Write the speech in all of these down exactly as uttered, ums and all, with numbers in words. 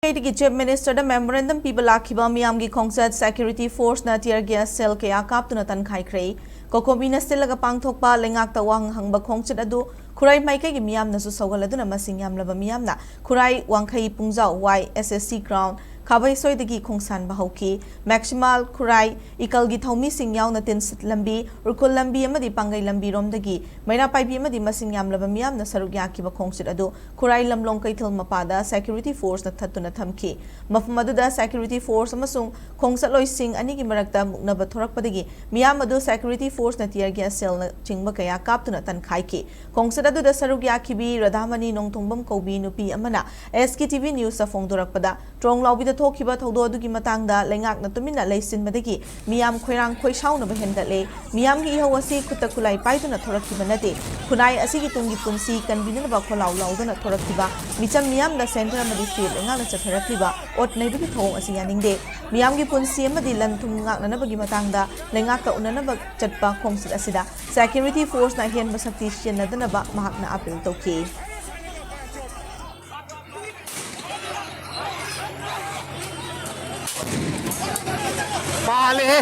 ꯀꯩꯗꯒꯤ Chief Minister ꯗ memorandum ꯄꯤꯕ ꯂꯥꯛꯈꯤꯕ ꯃꯤꯌꯥꯝꯒꯤ ꯈꯣꯡꯆꯠ security force ꯅ tear gas shell ꯀꯌꯥ ꯀꯥꯞꯇꯨꯅ ꯇꯟꯈꯥꯏꯈ꯭ꯔꯦ꯫ COCOMI ꯅ ꯁꯤꯜꯂꯒ ꯄꯥꯡꯊꯣꯛꯄ ꯂꯩꯉꯥꯛꯇ ꯋꯥꯍꯪ ꯍꯪꯕ ꯈꯣꯡꯆꯠ ꯑꯗꯨ ꯈꯨꯔꯥꯏ ꯃꯥꯏꯀꯩꯒꯤ ꯃꯤꯌꯥꯝꯅꯁꯨ ꯁꯧꯒꯠꯂꯗꯨꯅ ꯃꯁꯤꯡ ꯌꯥꯝꯂꯕ ꯃꯤꯌꯥꯝꯅ ꯈꯨꯔꯥꯏ ꯋꯥꯡꯈꯩ ꯄꯨꯡꯖꯥꯎ Y S S C ground ꯈꯥꯕꯩꯁꯣꯏꯗꯒꯤ ꯈꯣꯡꯁꯥꯟꯕ ꯍꯧꯈꯤ꯫ Maximal ꯈꯨꯔꯥꯏ ꯏꯀꯜꯒꯤ ꯊꯧꯃꯤꯁꯤꯡ ꯌꯥꯎꯅ ꯇꯤꯟꯁꯤꯠ ꯂꯝꯕꯤ, ꯎꯔꯈꯨꯜ ꯂꯝꯕꯤ ꯑꯃꯗꯤ ꯄꯥꯡꯒꯩ ꯂꯝꯕꯤꯔꯣꯝꯗꯒꯤ ꯃꯩꯔꯥ ꯄꯥꯏꯕꯤ ꯑꯃꯗꯤ ꯃꯁꯤꯡ ꯌꯥꯝꯂꯕ ꯃꯤꯌꯥꯝꯅ ꯁꯔꯨꯛ ꯌꯥꯈꯤꯕ ꯈꯣꯡꯆꯠ ꯑꯗꯨ ꯈꯨꯔꯥꯏ ꯂꯝꯂꯣꯡ ꯀꯩꯊꯦꯜ ꯃꯄꯥꯗ security force ꯅ ꯊꯠꯇꯨꯅ ꯊꯝꯈꯤ꯫ ꯃꯐꯝ ꯑꯗꯨꯗ security force ꯑꯃꯁꯨꯡ ꯈꯣꯡꯆꯠꯂꯣꯏꯁꯤꯡ ꯑꯅꯤꯒꯤ ꯃꯔꯛꯇ ꯃꯨꯛꯅꯕ ꯊꯣꯔꯛꯄꯗꯒꯤ ꯃꯤꯌꯥꯝ ꯑꯗꯨ security force ꯅ tear gas shell ꯅꯆꯤꯡꯕ ꯀꯌꯥ ꯀꯥꯞꯇꯨꯅ ꯇꯟꯈꯥꯏꯈꯤ꯫ ꯈꯣꯡꯆꯠ ꯑꯗꯨꯗ ꯁꯔꯨꯛ ꯌꯥꯈꯤꯕꯤ ꯔꯥꯙꯥꯃꯅꯤ ꯅꯣꯡꯊꯣꯡꯕꯝ ꯀꯧꯕꯤ ꯅꯨꯄꯤ ꯑꯃꯅ S K T V News ꯇ ꯐꯣꯡꯗꯣꯔꯛꯄꯗ, ꯇ꯭ꯔꯣꯡꯂꯥꯎꯕꯤꯗ ꯊꯣꯛꯈꯤꯕ ꯊꯧꯗꯣꯛ ꯑꯗꯨꯒꯤ ꯃꯇꯥꯡꯗ ꯂꯩꯉꯥꯛꯅ ꯇꯨꯃꯤꯟꯅ ꯂꯩꯁꯤꯟꯕꯗꯒꯤ ꯃꯤꯌꯥꯝ ꯈꯣꯏꯔꯥꯡ ꯈꯣꯏꯁꯥꯎꯅꯕ ꯍꯦꯟꯒꯠꯂꯦ꯫ ꯃꯤꯌꯥꯝꯒꯤ ꯏꯍꯧ ꯑꯁꯤ ꯈꯨꯠꯇ ꯈꯨꯠꯂꯥꯏ ꯄꯥꯏꯗꯨꯅ ꯊꯣꯔꯛꯈꯤꯕ ꯅꯠꯇꯦ꯫ ꯈꯨꯟꯅꯥꯏ ꯑꯁꯤꯒꯤ ꯇꯨꯡꯒꯤ ꯄꯨꯟꯁꯤ ꯀꯟꯕꯤꯅꯅꯕ ꯈꯣꯜꯂꯥꯎ ꯂꯥꯎꯗꯨꯅ ꯊꯣꯔꯛꯈꯤꯕ ꯃꯤꯆꯝ ꯃꯤꯌꯥꯝꯗ centre ꯑꯃꯗꯤ state ꯂꯩꯉꯥꯛꯅ ꯆꯠꯊꯔꯛꯂꯤꯕ ꯑꯣꯠ ꯅꯩꯕꯒꯤ ꯊꯧꯑꯣꯡ ꯑꯁꯤ ꯌꯥꯅꯤꯡꯗꯦ꯫ ꯃꯤꯌꯥꯝꯒꯤ ꯄꯨꯟꯁꯤ ꯑꯃꯗꯤ ꯂꯟ ꯊꯨꯝ ꯉꯥꯛꯅꯅꯕꯒꯤ ꯃꯇꯥꯡꯗ ꯂꯩꯉꯥꯛꯀ ꯎꯅꯅꯕ ꯆꯠꯄ ꯈꯣꯡꯆꯠ ꯑꯁꯤꯗ security force ꯅ ꯑꯍꯦꯟꯕ ꯁꯛꯇꯤ ꯁꯤꯖꯤꯟꯅꯗꯅꯕ ꯃꯍꯥꯛꯅ appeal ꯇꯧꯈꯤ꯫ ꯃꯥꯜꯂꯦꯍꯦ꯫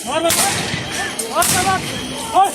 मार, मार, मार। मार, मार, मार। ओए।